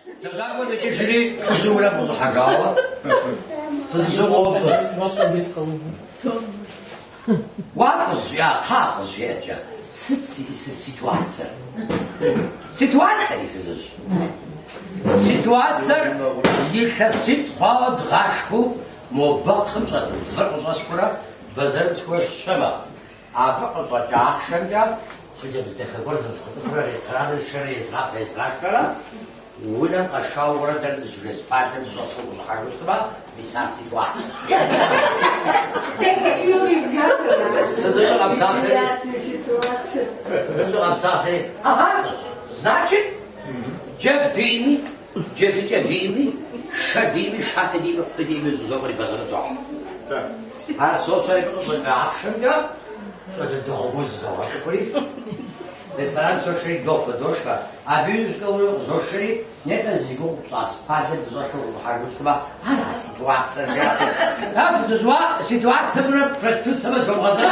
Лэжьакӏуэ дэкӏыжри, лӏыжьыр унэм къыщӏыхьэжауэ, фызыжьыр къоупщӏэ. Уа лӏыжь, жиӏа, кхъа лӏыжь, жиӏэкӏэ, сыт зиӏысыр ситуацэр? Ситуацэри, фызыжь. Ситуацэр илъэситӏ хъуауэ дгъашхэу мо бэкхъым щӏэт выр къыщӏэсхурэ бэзэрым схуэ сщэмэ, абы къыщӏэкӏ ахъшэмкӏэ хъыджэбз дахэ гуэр зэзгъэцӏыхурэ рестораным сшэрэ езгъафэ езгъашхэрэ унэм къэсшауэрэ дэр дыщыжей спальнэм дыщӏэсу къыщӏыхьэжу щытмэ, мис ар ситуацэ. Фызыжьыр къэпсалъэри, фызыжьыр къэпсалъэри, ага, лӏыжь, значит, джэд диӏэми, джэдыкӏэ диӏэми, шэ диӏэми, шатэ диӏэми, кхъуей диӏэми жызоӏэри бэзэрым сохь. Ар сощэри абы къыщӏэкӏа ахъшэмкӏэ щӏалэ дэгъуэ гуэр зызогъэцӏыхури, ресторан сошэри дофэ, дошхэ. Абы иужькӏэ унэм къызошэри, нетӏэ зи гугъу пщӏа спальнэм дыщӏэсу къыщӏыхьэжу щытмэ, ара ситуацэр жаӏэ. А фызыжь, уа, ситуацэмрэ проституцэмрэ зыхуэбгъэзэн.